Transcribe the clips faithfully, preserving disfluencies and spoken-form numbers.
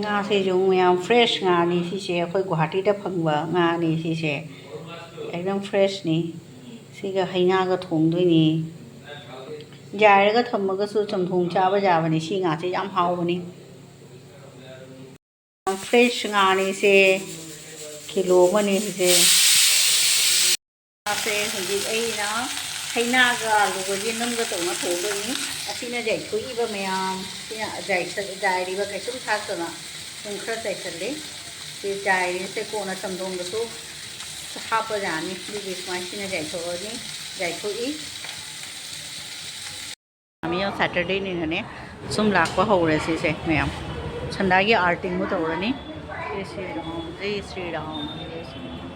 ꯉꯥꯁꯤꯁꯨ ꯃꯌꯥꯝ fresh ꯉꯥꯅꯤ ꯁꯤꯁꯦ, ꯑꯩꯈꯣꯏ ꯒꯨꯋꯥꯍꯥꯇꯤꯗ ꯐꯪꯕ ꯉꯥꯅꯤ ꯁꯤꯁꯦ, ꯑꯦꯛꯗꯝ freshꯅꯤ꯫ ꯁꯤꯒ ꯍꯩꯉꯥꯒ ꯊꯣꯡꯗꯣꯏꯅꯤ꯫ ꯌꯥꯏꯔꯒ ꯊꯝꯃꯒꯁꯨ ꯆꯝꯊꯣꯡ ꯆꯥꯕ ꯌꯥꯕꯅꯤ꯫ ꯁꯤ ꯉꯥꯁꯦ ꯌꯥꯝ ꯍꯥꯎꯕꯅꯤ꯫ Fresh ꯉꯥꯅꯤ ꯁꯦ, ꯀꯤꯂꯣ ꯑꯃꯅꯤ ꯁꯤꯁꯦ꯫ ꯉꯥꯁꯦ ꯍꯧꯖꯤꯛ ꯑꯩꯅ ꯍꯩꯅꯥꯒ ꯑꯂꯨꯒ ꯌꯦꯅꯝꯒ ꯇꯧꯅ ꯊꯣꯡꯗꯣꯏꯅꯤ꯫ ꯑꯁꯤꯅ ꯌꯥꯏꯊꯣꯛꯏꯕ ꯃꯌꯥꯝ, ꯁꯤꯅ ꯌꯥꯏꯊ-, ꯌꯥꯏꯔꯤꯕ ꯀꯩꯁꯨꯝ ꯊꯥꯛꯇꯅ ꯁꯨꯝ ꯈꯔ ꯆꯥꯏꯁꯜꯂꯤ꯫ ꯁꯤ ꯌꯥꯏꯔꯤꯁꯦ ꯀꯣꯟꯅ ꯆꯝꯊꯣꯡꯗꯁꯨ ꯍꯥꯞꯄ ꯌꯥꯅꯤ꯫ ꯑꯗꯨꯒꯤ ꯁꯨꯃꯥꯏꯅ ꯁꯤꯅ ꯌꯥꯏꯊꯣꯛꯑꯅꯤ, ꯌꯥꯏꯊꯣꯛꯏ꯫ ꯃꯌꯥꯝ Saturdayꯅꯤꯅꯅꯦ ꯁꯨꯝ ꯂꯥꯛꯄ ꯍꯧꯔꯦ ꯁꯤꯁꯦ ꯃꯌꯥꯝ꯫ ꯁꯟꯗꯥꯒꯤ ꯑꯥꯔꯇꯤꯡꯕꯨ ꯇꯧꯔꯅꯤ꯫ ꯖꯩ ꯁ꯭ꯔꯤ ꯔꯥꯝ, ꯖꯩ ꯁ꯭ꯔꯤ ꯔꯥꯝ, ꯖꯩ ꯁ꯭ꯔꯤ ꯔꯥꯝ꯫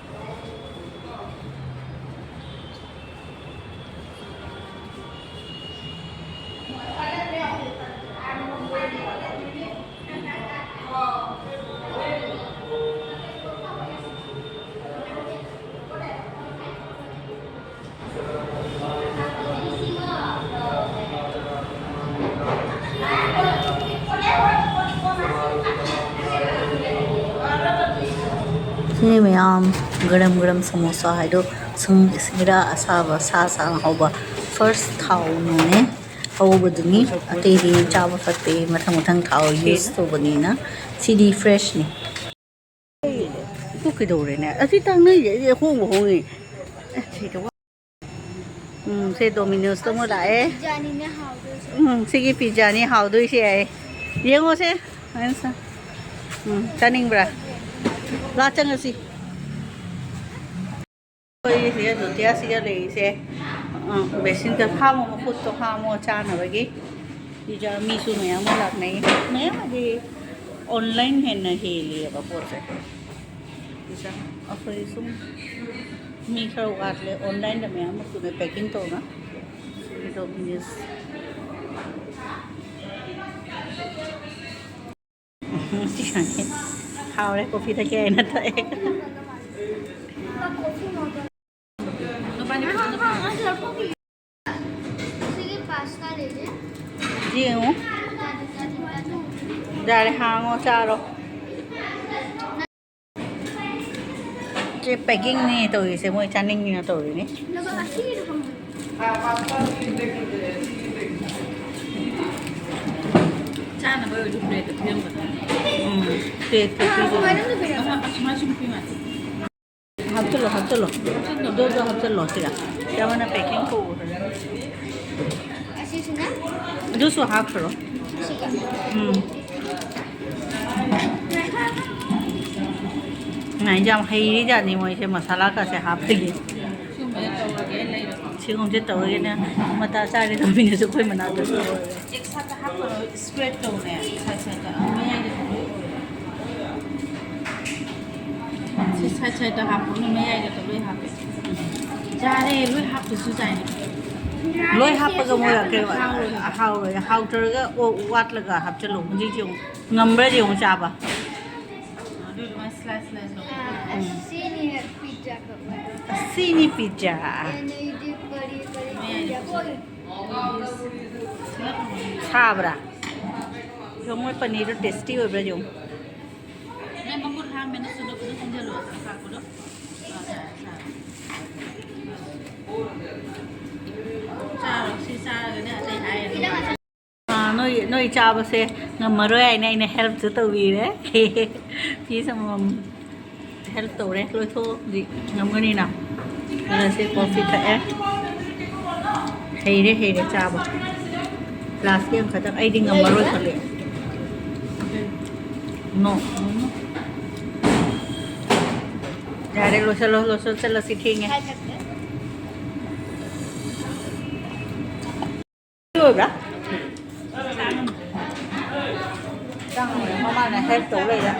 ꯁꯤ ꯃꯌꯥꯝ ꯒꯔꯝ ꯒꯔꯝ ꯁꯃꯣꯁꯥ ꯍꯥꯏꯗꯣ ꯁꯨꯝ ꯁꯤꯡꯒꯔꯥ ꯑꯁꯥꯕ ꯁꯥ ꯁꯥꯅ ꯍꯧꯕ first ꯊꯥꯎꯅꯅꯦ ꯍꯧꯕꯗꯨꯅꯤ꯫ ꯑꯇꯩꯗꯤ ꯆꯥꯕ ꯐꯠꯇꯦ, ꯃꯊꯪ ꯃꯊꯪ ꯊꯥꯎ use ꯇꯧꯕꯅꯤꯅ꯫ ꯁꯤꯗꯤ freshꯅꯤ꯫ ꯑꯗꯨ ꯀꯩꯗꯧꯔꯦꯅꯦ? ꯑꯁꯤ ꯇꯥꯡꯅꯩꯁꯦ, ꯑꯩꯗꯤ ꯑꯍꯣꯡꯕ ꯍꯣꯡꯉꯤ꯫ ꯑꯦ, ꯁꯤꯗ ꯋꯥ-, ꯎꯝ, ꯁꯦ Domino's ꯇ ꯑꯃ ꯂꯥꯛꯑꯦ꯫ ꯄꯤꯖꯥꯅꯤꯅꯦ ꯍꯥꯎꯗꯣꯏꯁꯦ꯫ ꯎꯝ, ꯁꯤꯒꯤ ꯄꯤꯖꯥꯅꯤ ꯍꯥꯎꯗꯣꯏꯁꯦ ꯍꯥꯏꯌꯦ꯫ ꯌꯦꯡꯉꯣꯁꯦ꯫ ꯎꯝ, ꯆꯥꯅꯤꯡꯕ꯭ꯔꯥ? ꯂꯥ ꯆꯪꯉꯁꯤ꯫ ꯑꯩꯈꯣꯏ ꯁꯤꯗ ꯖꯣꯇꯤꯌꯥꯁꯤꯒ ꯂꯩꯔꯤꯁꯦ, ꯑ, ꯕꯦꯁꯤꯟꯗ ꯍꯥꯝꯃꯣ, ꯃꯈꯨꯠꯇꯣ ꯍꯥꯝꯃꯣ ꯆꯥꯅꯕꯒꯤ꯫ ꯄꯤꯖꯥ ꯃꯤꯁꯨ ꯃꯌꯥꯝ ꯑꯃ ꯂꯥꯛꯅꯩ꯫ ꯃꯌꯥꯝ ꯍꯥꯏꯗꯤ online ꯍꯦꯟꯅ ꯍꯦꯜꯂꯤꯑꯕ ꯄꯣꯠꯁꯦ꯫ ꯄꯤꯖꯥ ꯑꯩꯈꯣꯏ ꯁꯨꯝ ꯃꯤ ꯈꯔ ꯋꯥꯠꯂꯦ, online ꯗ ꯃꯌꯥꯝ ꯑꯃ ꯄꯨꯅ packing ꯇꯧꯅ꯫ ꯁꯤꯗꯣ ꯃꯤꯅꯤꯁ꯫ ꯍꯥꯎꯔꯦ, coffee ꯊꯛꯀꯦ ꯍꯥꯏꯅ ꯊꯛꯑꯦ꯫ ꯁꯤꯒꯤ pasta ꯂꯩꯔꯦ꯫ ꯌꯦꯡꯉꯨ꯫ ꯌꯥꯔꯦ, ꯍꯥꯡꯉꯣ, ꯆꯥꯔꯣ꯫ ꯁꯦ ꯄꯦꯀꯤꯡꯅꯦ ꯇꯧꯔꯤꯁꯦ, ꯃꯣꯏ ꯆꯥꯅꯤꯡꯉꯤꯅ ꯇꯧꯔꯤꯅꯦ꯫ ꯆꯥꯅꯕ ꯑꯣꯏꯔꯗꯤ ꯄ꯭ꯂꯦꯠꯇ ꯄꯤꯔꯝꯒꯗꯕꯅꯤ꯫ ꯎꯝ, ꯄ꯭ꯂꯦꯠꯇ ꯄꯤꯔꯝꯒꯗꯕꯅꯤ꯫ ꯑꯁꯨꯃꯥꯏꯅ ꯁꯨꯝ ꯄꯤ ꯃꯥꯜꯂꯦ꯫ ꯍꯥꯞꯆꯤꯜꯂꯣ, ꯍꯥꯞꯆꯤꯜꯂꯣ꯫ ꯑꯗꯨꯗꯣ ꯍꯥꯞꯆꯤꯜꯂꯣ ꯁꯤꯗ꯫ ꯆꯞ ꯃꯥꯟꯅ ꯄꯦꯀꯤꯡ ꯇꯧꯕꯗꯨꯗ꯫ ꯑꯁꯤꯁꯤꯅ? ꯑꯗꯨꯁꯨ ꯍꯥꯞꯈ꯭ꯔꯣ꯫ ꯁꯤꯒ? ꯎꯝ꯫ ꯉꯥꯏ, ꯌꯥꯝ ꯍꯩꯔꯤꯖꯥꯠꯅꯤ ꯃꯣꯏꯁꯦ, ꯃꯁꯥꯂꯥꯒꯁꯦ ꯍꯥꯞꯄꯒꯤ꯫ ꯁꯤꯒꯨꯝꯕꯁꯦ ꯇꯧꯔꯒꯦ ꯂꯩꯔꯕ? ꯁꯤꯒꯨꯝꯕꯁꯦ ꯇꯧꯔꯒꯦꯅ ꯃꯇꯥ ꯆꯥꯔꯦ ꯇꯧꯕꯤꯅꯁꯨ ꯑꯩꯈꯣꯏ ꯃꯅꯥꯛꯇꯁꯨ꯫ ꯑꯦꯛꯁꯇ꯭ꯔꯥꯗ ꯍꯥꯞꯄꯔꯣꯏ, ꯁ꯭ꯄ꯭ꯔꯦꯗ ꯇꯧꯅꯦ, ꯁꯥꯏꯗ ꯁꯥꯏꯗ, ꯑ, ꯃꯌꯥꯏꯗ ꯇꯧꯔꯣꯏ꯫ ꯁꯤ ꯁꯥꯏꯗ ꯁꯥꯏꯗ ꯍꯥꯞꯄꯣ, ꯃꯌꯥꯏꯗ ꯂꯣꯏ ꯍꯥꯞꯄꯦ꯫ ꯌꯥꯔꯦ, ꯂꯣꯏ ꯍꯥꯞꯇ꯭ꯔꯁꯨ ꯌꯥꯏꯅꯦ꯫ ꯂꯣꯏ ꯍꯥꯞꯄꯒ ꯃꯣꯏ ꯀꯩꯅꯣ ꯍꯥꯎꯔꯣꯏ꯫ ꯍꯥꯎꯔꯣꯏ, ꯍꯥꯎꯇ꯭ꯔꯒ ꯑꯣ, ꯋꯥꯠꯂꯒ ꯍꯥꯞꯆꯤꯜꯂꯣ꯫ ꯍꯧꯖꯤꯛꯁꯦ ꯌꯦꯡꯉꯨ, ꯉꯝꯕ꯭ꯔꯗꯤ ꯌꯦꯡꯉꯨ ꯆꯥꯕ꯫ ꯑꯗꯨ ꯑꯗꯨꯃꯥꯏꯅ ꯁ꯭ꯂꯥꯏꯁ ꯁ꯭ꯂꯥꯏꯁ ꯇꯧꯔꯣ꯫ ꯑꯁꯤꯅꯤ ꯄꯤꯖꯥ ꯀꯧꯕ꯫ ꯑꯁꯤꯅꯤ ꯄꯤꯖꯥ꯫ ꯑꯦ, ꯅꯣꯏꯗꯤ ꯄꯔꯤ ꯄꯔꯤ ꯄꯤꯖꯥ ꯀꯧꯏ꯫ ꯁꯥꯕ꯭ꯔꯥ? ꯌꯦꯡꯉꯨ, ꯃꯣꯏ ꯄꯅꯤꯔꯗꯣ ꯇꯦꯁꯇꯤ ꯑꯣꯏꯕ꯭ꯔꯥ ꯌꯦꯡꯉꯨ꯫ ꯅꯪ ꯃꯈꯨꯠ ꯍꯥꯝꯃꯦ, ꯅꯪꯁꯨ ꯅꯈꯨꯠꯇꯣ ꯆꯤꯡꯁꯤꯜꯂꯣ, ꯑꯆꯥꯄꯣꯠꯇꯣ꯫ ꯑꯥ, ꯌꯥꯔꯦ, ꯌꯥꯔꯦ꯫ ꯆꯥꯔꯣ, ꯁꯤ ꯆꯥꯔꯒꯅꯦ ꯑꯇꯩ ꯍꯥꯏꯔꯅꯨ꯫ ꯑꯥ, ꯅꯣꯏ, ꯅꯣꯏ ꯆꯥꯕꯁꯦ ꯉꯝꯃꯔꯣꯏ ꯍꯥꯏꯅ ꯑꯩꯅ ꯍꯦꯜꯞꯁꯨ ꯇꯧꯕꯤꯔꯦ꯫ ꯄꯤꯁ ꯑꯃꯃꯝ ꯍꯦꯜꯞ ꯇꯧꯔꯦ, ꯂꯣꯏꯊꯣꯛꯑꯗꯤ ꯉꯝꯒꯅꯤꯅ꯫ ꯑꯗꯨꯅ ꯁꯤ ꯀꯣꯐꯤ ꯊꯛꯑꯦ꯫ ꯍꯩꯔꯦ, ꯍꯩꯔꯦ ꯆꯥꯕ꯫ ꯒ꯭ꯂꯥꯁꯀꯤ ꯑꯃꯈꯛꯇꯪ ꯑꯩꯗꯤ ꯉꯝꯃꯔꯣꯏ ꯈꯜꯂꯦ꯫ ꯅꯣ꯫ ꯌꯥꯔꯦ, ꯂꯣꯏꯁꯤꯜꯂꯣ, ꯂꯣꯏꯁꯤꯜꯂꯣ, ꯆꯠꯂꯁꯤ, ꯊꯦꯡꯉꯦ꯫ ꯑꯣꯏꯕ꯭ꯔꯥ? ꯃꯃꯥꯅ ꯍꯦꯜꯞ ꯇꯧ ꯂꯩꯔꯦ꯫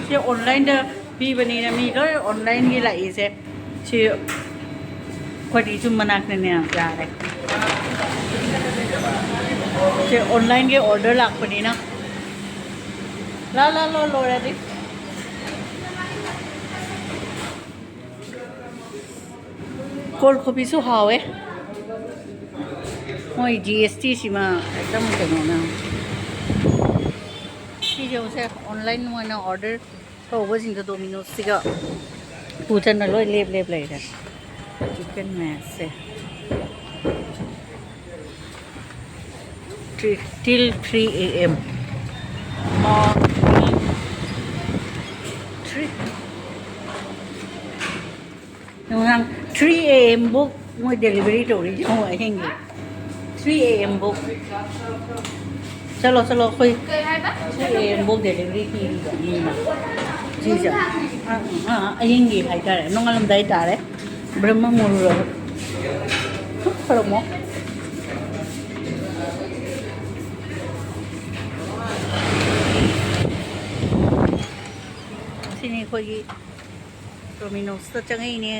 ꯁꯤ ꯑꯣꯟꯂꯥꯏꯟꯗ ꯄꯤꯕꯅꯤꯅ ꯃꯤ ꯂꯣꯏ ꯑꯣꯟꯂꯥꯏꯟꯒꯤ ꯂꯥꯛꯏꯁꯦ꯫ ꯁꯤ ꯑꯩꯈꯣꯏꯗꯤ ꯌꯨꯝ ꯃꯅꯥꯛꯇꯅꯦ ꯌꯥꯔꯦ꯫ ꯁꯤ ꯑꯣꯟꯂꯥꯏꯟꯒꯤ ꯑꯣꯔꯗꯔ ꯂꯥꯛꯄꯅꯤꯅ꯫ ꯂꯥ, ꯂꯥ, ꯂꯣ, ꯂꯣꯏꯔꯗꯤ꯫ ꯀꯣꯜ ꯀꯣꯕꯤꯁꯨ ꯍꯥꯎꯋꯦ꯫ ꯃꯣꯏ ꯖꯤ ꯑꯦꯁ ꯇꯤ ꯁꯤꯃ ꯑꯦꯛꯗꯝ ꯀꯩꯅꯣꯅ꯫ ꯌꯦꯡꯉꯨꯁꯦ, online ꯑꯣꯏꯅ order ꯇꯧꯕꯁꯤꯡꯗꯣ Domino's ꯁꯤꯒ ꯄꯨ ꯆꯠꯅ ꯂꯣꯏ ꯂꯦꯞ ꯂꯦꯞ ꯂꯩꯔꯦ꯫ Chicken ꯃꯦꯁꯁꯦ three, till three A M꯫ Three꯫ ꯅꯨꯡꯗꯥꯡ three A M ꯕꯨꯛ ꯃꯣꯏ delivery ꯇꯧꯔꯤ ꯌꯦꯡꯉꯣ ꯑꯍꯤꯡꯒꯤ꯫ Three A M book. ꯆꯠꯂꯣ, ꯆꯠꯂꯣ, ꯑꯩꯈꯣꯏ three A M book delivery ꯄꯤꯔꯤꯕ ꯃꯤꯅ꯫ ꯁꯤꯁꯦ꯫ ꯑꯥ, ꯑꯥ, ꯑꯍꯤꯡꯒꯤ ꯍꯥꯏꯇꯥꯔꯦ꯫ ꯅꯣꯡꯉꯥꯜꯂꯝꯗꯥꯏ ꯇꯥꯔꯦ꯫ ꯕ꯭ꯔꯍ꯭ꯃ ꯃꯨꯍꯨꯔꯇ꯫ ꯈꯔ ꯑꯃꯨꯛ꯫ ꯁꯤꯅꯤ ꯑꯩꯈꯣꯏꯒꯤ Domino's ꯇ ꯆꯪꯉꯛꯏꯅꯦ꯫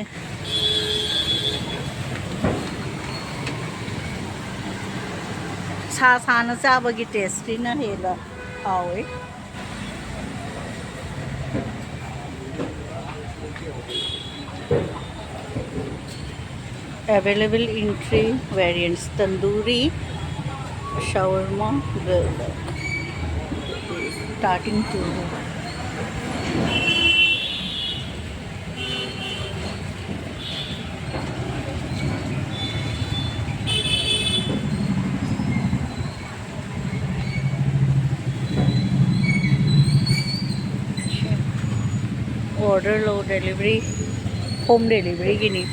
ꯁꯥ ꯁꯥꯅ ꯆꯥꯕꯒꯤ taste ꯁꯤꯅ ꯍꯦꯟꯅ ꯍꯥꯎꯋꯦ꯫ Available in three variants: tandoori, shawarma, burger. Starting to order ꯂꯧ, delivery, home delivery Guinea.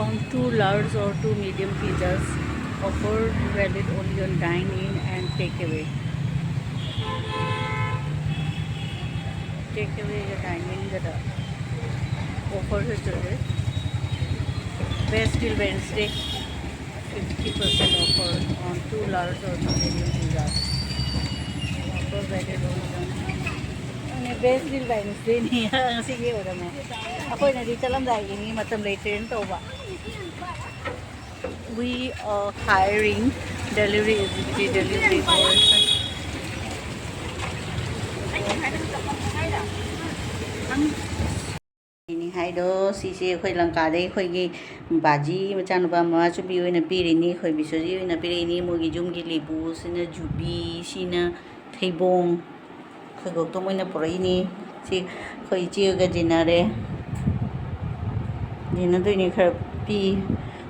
On two large or two medium pizzas, offer valid only on dine in and take away. Take away ꯒ dine in good offer ꯁꯨ ꯆꯠꯂꯦ꯫ Best till Wednesday, fifty percent offer on two large or two medium pizzas. Offer valid only on, ꯑꯗꯨꯅꯦ, best till Wednesday ꯅꯤ꯫ ꯉꯁꯤꯒꯤ ꯑꯣꯏꯔꯝꯃꯦ꯫ ꯑꯩꯈꯣꯏꯅꯗꯤ ꯆꯠꯂꯝꯗꯥꯏꯒꯤꯅꯤ, ꯃꯇꯝ ꯂꯩꯇ꯭ꯔꯦꯅ ꯇꯧꯕ꯫ We are hiring delivery agency, delivery boy. ꯑꯩꯗꯣ ꯁꯤꯁꯦ ꯑꯩꯈꯣꯏ ꯂꯪꯀꯥꯗꯩ ꯑꯩꯈꯣꯏꯒꯤ ꯕꯥꯖꯤ ꯃꯆꯥꯅꯨꯄꯥ ꯃꯃꯥ ꯆꯨꯕꯤ ꯑꯣꯏꯅ ꯄꯤꯔꯤꯅꯤ, ꯑꯩꯈꯣꯏ ꯕꯤꯁꯣꯖꯤ ꯑꯣꯏꯅ ꯄꯤꯔꯛꯏꯅꯤ꯫ ꯃꯣꯏꯒꯤ ꯌꯨꯝꯒꯤ ꯂꯦꯕꯨꯁꯤꯅ ꯖꯨꯕꯤ, ꯁꯤꯅ ꯊꯩꯕꯣꯡ, ꯑꯩꯈꯣꯏ ꯒꯧꯇꯝ ꯑꯣꯏꯅ ꯄꯨꯔꯛꯏꯅꯤ꯫ ꯁꯤ ꯑꯩꯈꯣꯏ ꯏꯆꯦꯒ ꯖꯤꯟꯅꯔꯦ, ꯖꯤꯟꯅꯗꯣꯏꯅꯤ꯫ ꯈꯔ ꯄꯤ꯫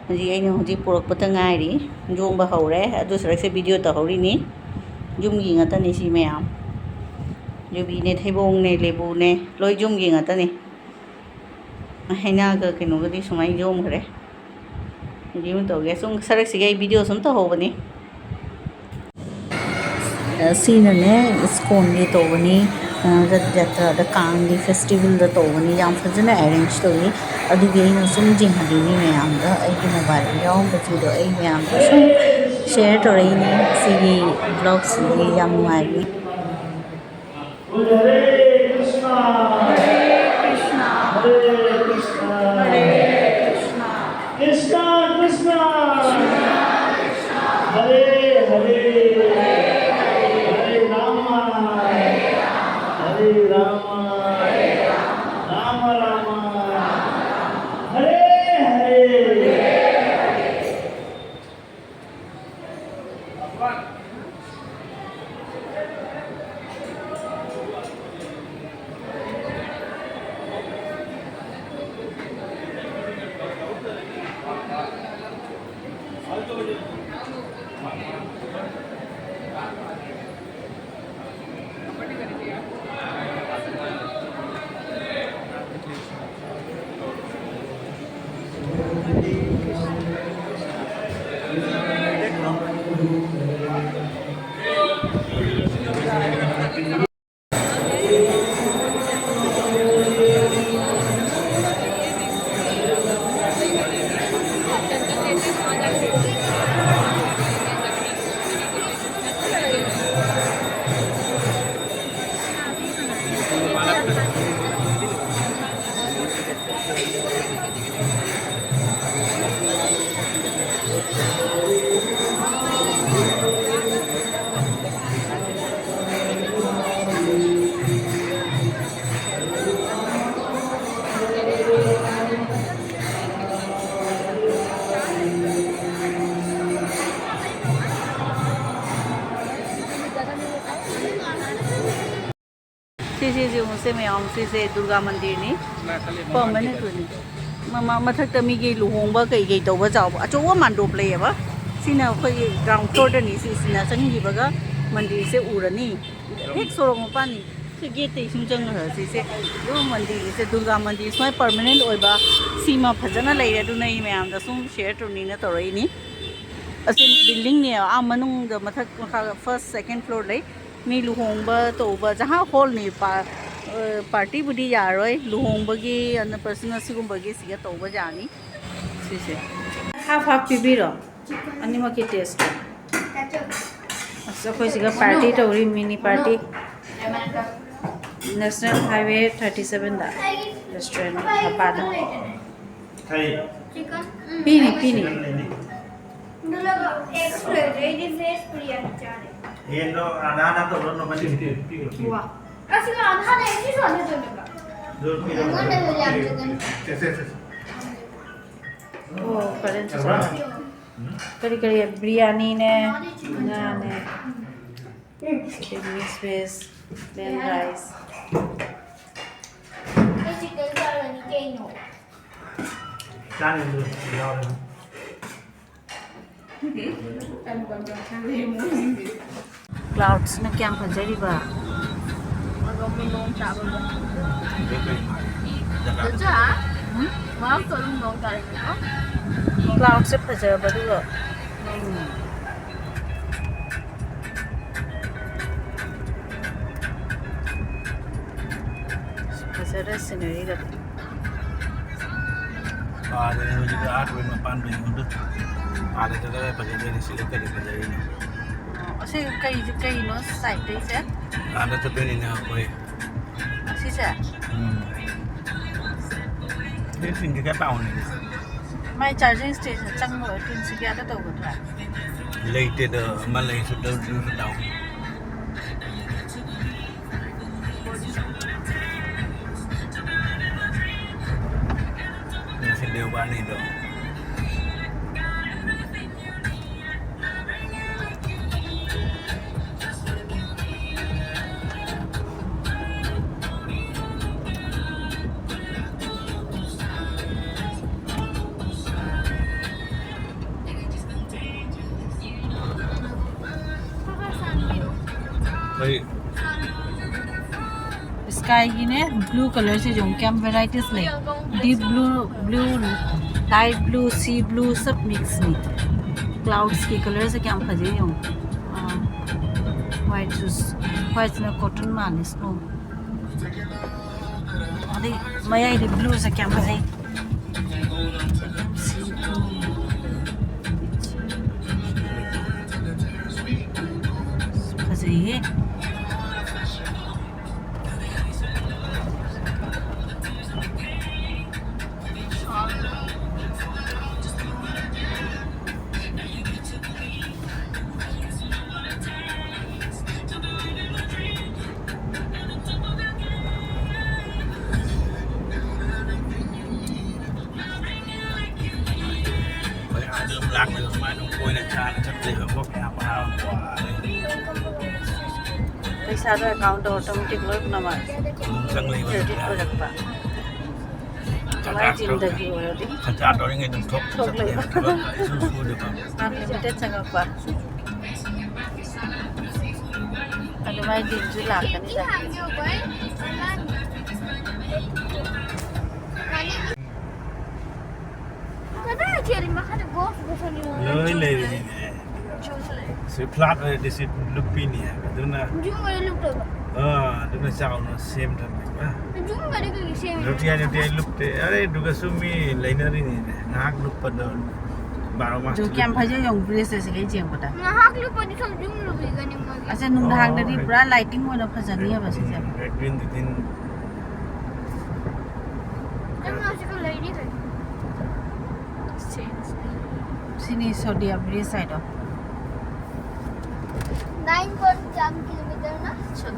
ꯍꯧꯖꯤꯛ ꯑꯩꯅ ꯍꯧꯖꯤꯛ ꯄꯨꯔꯛꯄꯇ ꯉꯥꯏꯔꯤ, ꯌꯣꯝꯕ ꯍꯧꯔꯦ꯫ ꯑꯗꯨ ꯁꯔꯛꯁꯦ ꯚꯤꯗꯤꯑꯣ ꯇꯧꯍꯧꯔꯤꯅꯤ꯫ ꯌꯨꯝꯒꯤ ꯉꯥꯛꯇꯅꯤ ꯁꯤ ꯃꯌꯥꯝ, ꯌꯨꯕꯤꯅꯦ, ꯊꯩꯕꯣꯡꯅꯦ, ꯂꯦꯕꯨꯅꯦ, ꯂꯣꯏ ꯌꯨꯝꯒꯤ ꯉꯥꯛꯇꯅꯤ꯫ ꯍꯩꯅꯥꯒ ꯀꯩꯅꯣꯒꯗꯤ ꯁꯨꯃꯥꯏꯅ ꯌꯣꯝꯈ꯭ꯔꯦ꯫ ꯍꯧꯖꯤꯛ ꯑꯃꯨꯛ ꯇꯧꯒꯦ꯫ ꯁꯨꯝ ꯁꯔꯛꯁꯤꯒꯤ ꯑꯩ ꯚꯤꯗꯤꯑꯣ ꯁꯨꯝ ꯇꯧꯍꯧꯕꯅꯤ꯫ ꯁꯤꯅꯅꯦ, ꯏꯁꯀꯣꯟꯒꯤ ꯇꯧꯕꯅꯤ, ꯔꯠ ꯖꯇ꯭ꯔꯥꯗ, ꯀꯥꯡꯒꯤ ꯐꯦꯁꯇꯤꯚꯦꯜꯗ ꯇꯧꯕꯅꯤ꯫ ꯌꯥꯝ ꯐꯖꯅ ꯑꯦꯔꯦꯟꯖ ꯇꯧꯏ꯫ ꯑꯗꯨꯒꯤ ꯑꯩꯅ ꯁꯨꯝ ꯌꯦꯡꯍꯜꯂꯤꯅꯤ ꯃꯌꯥꯝꯗ꯫ ꯑꯩꯒꯤ ꯃꯣꯕꯥꯏꯜꯗ ꯌꯥꯎꯔꯝꯕꯁꯤꯡꯗꯣ ꯑꯩ ꯃꯌꯥꯝꯗ ꯁꯨꯝ ꯁꯤꯌꯔ ꯇꯧꯔꯛꯏꯅꯤ꯫ ꯁꯤꯒꯤ ꯕ꯭ꯂꯣꯒꯁꯤꯗꯤ ꯌꯥꯝ ꯅꯨꯡꯉꯥꯏꯕꯅꯤ꯫ ꯍꯔꯦ ꯀ꯭ꯔꯤꯁꯅ, ꯍꯔꯦ ꯀ꯭ꯔꯤꯁꯅ, ꯍꯔꯦ ꯀ꯭ꯔꯤꯁꯅ, ꯍꯔꯦ ꯀ꯭ꯔꯤꯁꯅ, ꯀ꯭ꯔꯤꯁꯅ ꯀ꯭ꯔꯤꯁꯅ, ꯍꯔꯦ ꯍꯔꯦ, ꯍꯔꯦ ꯔꯥꯃ, ꯍꯔꯦ ꯔꯥꯃ, ꯔꯥꯃ ꯔꯥꯃ, ꯍꯔꯦ ꯍꯔꯦ꯫ ꯁꯤꯁꯦ ꯌꯦꯡꯉꯨꯁꯦ ꯃꯌꯥꯝ, ꯁꯤꯁꯦ ꯗꯨꯔꯒꯥ ꯃꯟꯗꯤꯔꯅꯤ꯫ ꯄꯥꯝꯕꯅꯦ ꯑꯗꯨꯅꯤ꯫ ꯃꯃꯥ-, ꯃꯊꯛꯇ ꯃꯤꯒꯤ ꯂꯨꯍꯣꯡꯕ ꯀꯩ ꯀꯩ ꯇꯧꯕ ꯆꯥꯎꯕ ꯑꯆꯧꯕ ꯃꯥꯟꯗꯣꯞ ꯂꯩꯌꯦꯕ꯫ ꯁꯤꯅ ꯑꯩꯈꯣꯏꯒꯤ ground floorꯗꯅꯤ꯫ ꯁꯤꯁꯤꯅ ꯆꯪꯈꯤꯕꯒ ꯃꯟꯗꯤꯔꯁꯦ ꯎꯔꯅꯤ꯫ ꯍꯦꯛ ꯁꯣꯔꯣꯛ ꯃꯄꯥꯟꯅꯤ꯫ ꯁꯤ gateꯇꯩ ꯁꯨꯝ ꯆꯪꯉꯒ ꯁꯤꯁꯦ ꯑꯗꯨꯝ ꯃꯟꯗꯤꯔꯁꯦ, ꯗꯨꯔꯒꯥ ꯃꯟꯗꯤꯔ ꯁꯨꯃꯥꯏꯅ permanent ꯑꯣꯏꯕ ꯁꯤꯃ ꯐꯖꯅ ꯂꯩꯔꯦ꯫ ꯑꯗꯨꯅ ꯑꯩ ꯃꯌꯥꯝꯗ ꯁꯨꯝ share ꯇꯧꯅꯤꯡꯅ ꯇꯧꯔꯛꯏꯅꯤ꯫ ꯑꯁꯤ buildingꯅꯦ, ꯑꯥ ꯃꯅꯨꯡꯗ ꯃꯊꯛ ꯃꯈꯥ first second floor ꯂꯩ꯫ ꯃꯤ ꯂꯨꯍꯣꯡꯕ ꯇꯧꯕ ꯖꯍꯥ hallꯅꯤ꯫ ꯄꯥ-, ꯑ, partyꯕꯨꯗꯤ ꯌꯥꯔꯣꯏ, ꯂꯨꯍꯣꯡꯕꯒꯤ ꯑꯟꯅꯄ꯭ꯔꯁꯟꯅ ꯁꯤꯒꯨꯝꯕꯒꯤ ꯁꯤꯒ ꯇꯧꯕ ꯌꯥꯅꯤ꯫ ꯁꯤꯁꯦ half half ꯄꯤꯕꯤꯔꯣ꯫ ꯑꯅꯤꯃꯛꯀꯤ taste꯫ ꯑꯁ, ꯑꯩꯈꯣꯏ ꯁꯤꯒ party ꯇꯧꯔꯤ, mini party꯫ National Highway thirty sevenꯗ restaurant ꯃꯄꯥꯗ꯫ ꯄꯤꯅꯤ, ꯄꯤꯅꯤ꯫ ꯑꯗꯨꯒ eggs ꯂꯩꯔꯦ, ꯑꯩꯗꯤ veg ꯕꯤꯔꯌꯥꯅꯤ ꯆꯥꯔꯦ꯫ ꯌꯦꯟꯗꯣ ꯑꯥꯗ ꯍꯥꯟꯅ ꯇꯧꯔꯣ, ꯅꯣꯡꯃ ꯄꯤꯈ꯭ꯔꯣ, ꯄꯤꯈ꯭ꯔꯣ꯫ ꯋꯥ꯫ ꯑꯁꯤꯒ ꯑꯥꯗ ꯍꯥꯟꯅ ꯑꯩ ꯁꯤꯁꯨ ꯍꯥꯟꯅ ꯇꯧꯅꯕ꯫ ꯑꯗꯨ ꯄꯤꯔꯣ꯫ ꯑꯩꯉꯣꯟꯗ ꯕꯤꯔꯌꯥꯅꯤ ꯆꯥꯅꯤꯡꯉꯦ꯫ ꯁꯦ, ꯁꯦ, ꯁꯦ, ꯁꯦ꯫ ꯑꯣ, ꯐꯔꯦ, ꯆꯥꯔꯣ꯫ ꯀꯔꯤ ꯀꯔꯤ? ꯕꯤꯔꯌꯥꯅꯤꯅꯦ, ꯉꯥꯅꯦ, ꯃꯤꯛꯁ ꯚꯦꯖ, ꯄ꯭ꯂꯦꯟ ꯔꯥꯏꯁ꯫ ꯑꯩ ꯆꯤꯛꯀꯟ ꯆꯥꯔꯅꯤ ꯀꯩꯅꯣ꯫ ꯆꯥꯅꯤꯡꯕꯗꯣ ꯌꯥꯎꯔꯦ꯫ ꯀ꯭ꯂꯥꯎꯠꯁꯤꯅ ꯀꯌꯥꯝ ꯐꯖꯔꯤꯕ? ꯀ꯭ꯂꯥꯎꯠꯁꯦ ꯐꯖꯕ ꯑꯗꯨꯒ꯫ ꯐꯖꯔꯦ ꯁꯤꯅꯔꯤꯒꯗꯤ꯫ ꯑꯥꯗꯅꯦ ꯍꯧꯖꯤꯛ ꯑꯥ ꯃꯄꯥꯟꯗ ꯌꯦꯡꯉꯨꯗ꯫ ꯑꯥꯗ ꯆꯠꯂꯒ ꯐꯖꯗꯣꯏꯅꯦ, ꯁꯤꯗ ꯀꯔꯤ ꯐꯖꯔꯤꯅꯣ? ꯑꯁꯤ ꯀꯩ, ꯀꯩꯅꯣ ꯁꯥꯏꯠꯇꯩꯁꯦ? ꯑꯥꯗ ꯆꯠꯇꯣꯏꯅꯤꯅ ꯑꯩꯈꯣꯏ꯫ ꯁꯤꯁꯦ? ꯎꯝ꯫ ꯁꯤ ꯁꯤꯡꯁꯦ ꯈꯔ ꯇꯥꯎꯅꯤꯡꯉꯦ꯫ ꯃꯥꯏ charging station ꯆꯪꯕ ꯑꯣꯏꯔꯗꯤ ꯁꯤ ꯀꯌꯥꯗ ꯇꯧꯒꯗ꯭ꯔꯥ? ꯂꯩꯇꯦꯗ, ꯑꯃ ꯂꯩꯁꯨ ꯇꯧꯗ꯭ꯔꯁꯨ ꯇꯥꯎ꯫ ꯉꯁꯤ ꯗꯦꯋꯥꯂꯤꯗꯣ꯫ Sky ꯒꯤꯅꯦ, blue colour ꯁꯦ ꯌꯦꯡꯉꯨ, ꯀꯌꯥꯝ varieties ꯂꯩ꯫ Deep blue, blue, light blue, sea blue, sub mix ꯅꯤ꯫ Clouds ꯀꯤ colour ꯁꯦ ꯀꯌꯥꯝ ꯐꯖꯩ ꯌꯦꯡꯉꯨ꯫ ꯑꯥ, white ꯁꯨ, white ꯁꯤꯅ cotton ꯃꯥꯜꯂꯦ, snow꯫ ꯑꯗꯩ ꯃꯌꯥꯏꯗꯤ blue ꯁꯦ ꯀꯌꯥꯝ ꯐꯖꯩ꯫ ꯐꯖꯩꯍꯦ꯫ ꯑꯩꯈꯣꯏ ꯑꯥꯗ ꯑꯗꯨꯝ ꯂꯥꯛꯄꯗ ꯁꯨꯃꯥꯏꯅ ꯑꯗꯨꯝ ꯀꯣꯏꯅ ꯆꯥꯅ ꯆꯠꯇꯣꯏꯕ ꯄꯣꯠ ꯃꯌꯥꯝ ꯍꯔꯥꯎ ꯍꯔꯥꯎ꯫ ꯄꯩꯁꯥꯗꯣ account ꯇ automatic ꯂꯣꯏꯅꯃꯛ ꯑꯗꯨꯝ ꯆꯪ ꯂꯩꯕ credit ꯅꯠꯇ꯭ꯔꯥ? ꯑꯣꯏꯔꯛꯄ꯫ ꯁꯔꯀꯥꯔ ꯃꯥꯏ ꯆꯤꯟꯗꯒꯤ ꯑꯣꯏꯔꯗꯤ ꯁꯔꯀꯥꯔ ꯇꯧꯔꯤꯉꯩ ꯑꯗꯨꯝ ꯊꯣꯛ ꯊꯣꯛ ꯂꯩꯕ꯫ ꯆꯠꯄꯅꯦꯕ, ꯊꯕꯛ ꯀꯔꯤꯁꯨ ꯁꯨꯗꯦꯕ꯫ Unlimited ꯆꯪꯉꯛꯄ꯫ ꯑꯗꯨꯃꯥꯏꯅ ꯗꯤꯟꯁꯨ ꯂꯥꯛꯀꯅꯤꯗ꯫ ꯀꯗꯥꯏ ꯆꯦꯜꯂꯤ? ꯃꯈꯥꯗ ꯒꯣꯁ ꯒꯣꯁ ꯑꯣꯏꯅ ꯂꯣꯏ ꯂꯩꯔꯤꯅꯤꯅꯦ꯫ ꯁꯤ flat ꯑꯣꯏꯔꯗꯤ ꯁꯤ ꯂꯨꯞꯄꯤꯅꯤ ꯍꯥꯏꯕ꯫ ꯑꯗꯨꯅ ꯌꯨꯝ ꯑꯣꯏꯅ ꯂꯨꯞꯇꯣꯏꯕ? ꯑꯥ, ꯑꯗꯨꯅ ꯆꯥꯎꯅ ꯁꯦꯝ ꯊꯝꯃꯦꯕ꯫ ꯌꯨꯝ ꯑꯣꯏꯅ ꯀꯩꯒꯤ ꯁꯦꯝꯃꯤꯅꯣ? ꯂꯨꯞꯇꯤ ꯌꯥꯏ, ꯂꯨꯞꯇꯤ ꯌꯥꯏ, ꯂꯨꯞꯇꯦ꯫ ꯑꯔꯦ, ꯑꯗꯨꯒꯁꯨ ꯃꯤ ꯂꯩꯅꯔꯤꯅꯤꯅꯦ꯫ ꯉꯥꯏꯍꯥꯛ ꯂꯨꯞꯄꯗꯣ ꯕꯥꯔꯣ ꯃꯥꯁ ꯑꯗꯨ ꯀꯌꯥꯝ ꯂꯨꯞꯄ꯫ ꯐꯖꯩ ꯌꯦꯡꯉꯨ, ꯕ꯭ꯔꯤꯖꯁꯦ ꯁꯤꯗꯩ ꯌꯦꯡꯕꯗ꯫ ꯉꯥꯏꯍꯥꯛ ꯂꯨꯞꯄꯗꯤ ꯁꯨꯝ ꯌꯨꯝ ꯂꯨꯞꯄꯤꯒꯅꯤ ꯃꯣꯏꯒꯤ꯫ ꯑꯁ, ꯅꯨꯡꯗꯥꯡꯗꯗꯤ ꯑꯣ, ꯄꯨꯔꯥ lighting ꯑꯣꯏꯅ ꯐꯖꯅꯤꯕ ꯁꯤꯁꯦ꯫ ꯎꯝ, red green ꯗꯤ ꯊꯤꯟ꯫ ꯅꯪ ꯍꯧꯖꯤꯛ ꯂꯩꯔꯤ ꯀꯩꯅꯣ? ꯁꯤꯅꯤ ꯁꯣꯗꯤꯌꯥ ꯕ꯭ꯔꯤꯖ ꯍꯥꯏꯗꯣ꯫ Nine point ꯀꯌꯥꯝ kilometer ꯅꯣ?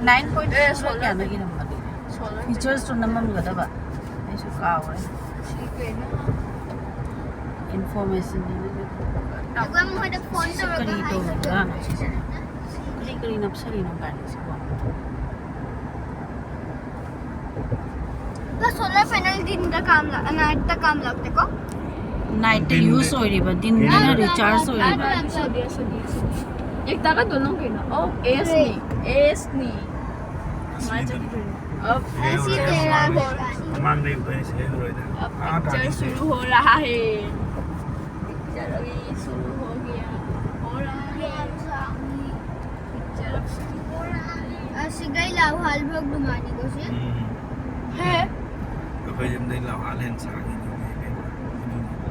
Nine point ꯑꯦ, solar ꯀꯌꯥꯅꯣ ꯀꯩꯅꯣ꯫ ꯏꯔꯝꯕꯅꯤ? Solar features ꯇꯣ ꯅꯝꯃꯝꯒꯗꯕ꯫ ꯑꯩꯁꯨ ꯀꯥꯎꯔꯦ꯫ ꯁꯤ ꯀꯩꯅꯣ? Information ꯅꯤꯅꯦ꯫ ꯑꯩꯈꯣꯏ ꯃꯈꯣꯏꯗ phone ꯁꯤꯁꯦ ꯇꯧꯔꯒ ꯀꯔꯤ ꯍꯥꯏꯒꯗꯕꯅꯦ꯫ ꯇꯧꯔꯤꯖꯥꯠꯅꯣ ꯁꯤꯁꯦ? ꯀꯔꯤ ꯀꯔꯤ ꯅꯞꯁꯜꯂꯤꯅꯣ ꯒꯥꯔꯤꯁꯤꯕꯣ? ꯑꯗꯣ solar panel ꯗꯤꯟꯗ ꯀꯥꯝꯂꯛ-, night ꯇ ꯀꯥꯝꯂꯛꯇꯦꯀꯣ? Night ꯇ ꯗꯤꯟꯗ use ꯑꯣꯏꯔꯤꯕ, ꯗꯤꯟꯗꯅ ꯗꯤꯟꯗ recharge ꯑꯣꯏꯔꯤꯕ꯫ ꯁꯣꯗꯤ, ꯁꯣꯗꯤ, ꯁꯣꯗꯤ꯫ ꯌꯦꯛꯇꯥꯒ ꯗꯣꯅꯣ ꯀꯩꯅꯣ? ꯑꯣ, ꯑꯦꯁꯅꯤ꯫ ꯑꯦꯁꯅꯤ꯫ ꯀꯃꯥꯏꯅ ꯆꯠꯈꯤꯗꯣꯏꯅꯣ? ꯑꯣ, ꯑꯁꯤ ꯇꯦꯔꯥ ꯃꯃꯥꯡꯗꯩ ꯑꯩꯈꯣꯏꯅ ꯁꯤꯗꯩ ꯎꯔꯣꯏꯗ꯫ ꯑꯣ, ꯑꯥ, ꯄꯤꯛꯆꯔ ꯇꯥꯅꯤ꯫ ꯁꯨꯔꯨ ꯍꯣ ꯔꯍꯥ ꯍꯦ꯫ ꯄꯤꯛꯆꯔ ꯑꯕꯤ ꯁꯨꯔꯨ ꯍꯣ ꯒꯌꯥ꯫ ꯍꯣ ꯔꯍꯥ ꯍꯦ꯫ ꯄꯤꯛꯆꯔ ꯑꯕꯤ ꯁꯨꯔꯨ ꯍꯣ ꯔꯍꯥ ꯍꯦ꯫ ꯑꯁꯤꯒꯩ ꯂꯥꯎ ꯍꯥꯜꯕ ꯗꯨꯀꯥꯟꯅꯤꯀꯣ ꯁꯤ? ꯎꯝ꯫ ꯍꯦ꯫ ꯑꯩꯈꯣꯏ ꯌꯨꯝꯗꯩ ꯂꯥꯎ ꯍꯥꯜ ꯍꯦꯟ ꯁꯥꯡꯉꯤꯗꯨꯅꯦ ꯏꯕꯦꯝꯃ꯫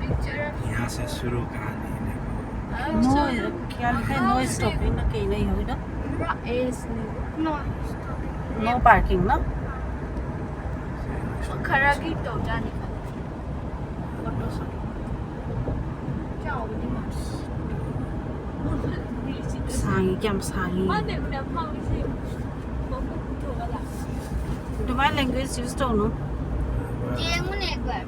ꯄꯤꯛꯆꯔ ꯑꯕꯤ ꯌꯥ ꯁꯦ ꯁꯨꯔꯨ ꯀꯍꯥꯅꯤ ꯍꯦ꯫ ꯅꯣ, ꯀꯌꯥ ꯂꯩꯀꯥꯏ ꯅꯣ ꯁ꯭ꯇꯣꯞꯄꯤꯡꯅ ꯀꯩ ꯂꯩꯍꯧꯔꯤꯅꯣ? ꯄꯨꯔꯥ ꯑꯦꯁꯅꯦ꯫ ꯅꯣ ꯁ꯭ꯇꯣꯞꯄꯤꯡ꯫ ꯅꯣ ꯄꯥꯔꯀꯤꯡ ꯅꯣ? ꯈꯔꯒꯤ ꯇꯧꯖꯥꯅꯤ ꯈꯜꯂꯤ꯫ ꯆꯥꯎꯕꯗꯤ ꯃꯥꯜꯂꯤ꯫ ꯁꯥꯡꯉꯤ, ꯀꯌꯥꯝ ꯁꯥꯡꯉꯤ꯫ ꯃꯥꯅꯦ, ꯃꯌꯥꯝ ꯐꯥꯎꯔꯤꯁꯦ꯫ ꯃꯀꯣꯛ ꯄꯨꯊꯣꯛꯑꯒ ꯂꯥꯛ꯫ ꯑꯗꯨꯃꯥꯏꯅ language use ꯇꯧꯅꯨ꯫ ꯌꯦꯡꯉꯨꯅꯦ ꯑꯦꯛꯕꯥꯔ꯫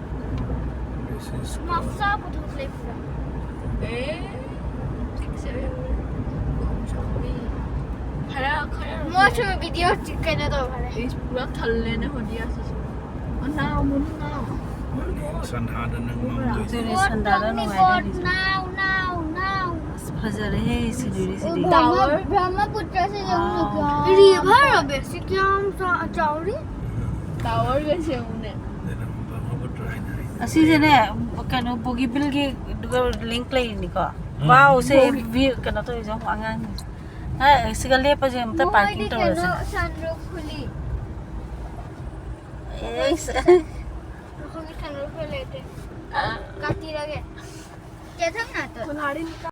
ꯃꯐ꯭ꯂꯥ ꯄꯨꯊꯣꯛꯂꯦ ꯄꯨꯔꯥ꯫ ꯑꯦ, ꯄꯤꯛꯆꯔ꯫ ꯈꯔ, ꯈꯔ ꯃꯣꯏꯁꯨ video ꯀꯩꯅꯣ ꯇꯧꯈꯔꯦ꯫ ꯏꯁ, ꯄꯨꯔꯥ ꯊꯜꯂꯦꯅꯦ ꯍꯣꯗꯤ ꯑꯁꯤꯁꯨ꯫ ꯑꯣ, ꯅꯥꯎ, ꯃꯨꯅꯨ ꯅꯥꯎ꯫ ꯁꯟꯍꯥꯗ ꯅꯪ ꯃꯝꯗꯣꯏꯁꯦ꯫ ꯑꯗꯨꯅꯦ ꯁꯟꯗꯥꯗ ꯅꯨꯡꯉꯥꯏꯗꯣꯏꯅꯦ꯫ ꯅꯥꯎ, ꯅꯥꯎ, ꯅꯥꯎ꯫ ꯑꯁ, ꯐꯖꯔꯦꯍꯦ, ꯁꯤꯅꯔꯤ ꯁꯤꯗꯤ꯫ ꯇꯥꯋꯔ꯫ ꯕ꯭ꯔꯍ꯭ꯃꯄꯨꯇ꯭ꯔꯁꯦ ꯌꯦꯡꯉꯨ꯫ ꯋꯥꯎ꯫ ꯔꯤꯚꯔ ꯑꯕꯦ, ꯁꯤ ꯀꯌꯥꯝ ꯆꯥ-, ꯆꯥꯎꯔꯤ? ꯇꯥꯋꯔꯒꯁꯦ ꯌꯦꯡꯉꯨꯅꯦ꯫ ꯑꯁꯤꯁꯦꯅꯦ, ꯀꯩꯅꯣ, ꯕꯣꯒꯤꯕꯤꯜꯒꯤ ꯑꯗꯨꯒ link ꯂꯩꯔꯤꯅꯤꯀꯣ꯫ ꯎꯝ꯫ ꯋꯥꯎ, ꯁꯦ ꯕꯣꯒꯤ- view ꯀꯩꯅꯣ ꯇꯧꯔꯤꯁꯦ ꯌꯦꯡꯉꯨ, ꯑꯉꯥꯡꯁꯤꯡꯁꯦ꯫ ꯑ, ꯁꯤꯒ ꯂꯦꯞꯄꯁꯦ ꯑꯝꯇ ꯃꯣꯏꯗꯤ parking ꯇꯧꯔꯁꯦ꯫ ꯀꯩꯅꯣ, sunroof ꯈꯨꯂꯤ꯫ ꯑꯦꯁ꯫ ꯑꯩꯈꯣꯏꯒꯤ sunroof ꯂꯩꯇꯦ꯫ ꯑ꯫ ꯀꯥꯇꯤꯔꯒꯦ꯫ ꯀꯦꯊꯪ ꯅꯥꯇꯣ꯫ ꯀꯨꯜꯍꯥꯔꯤ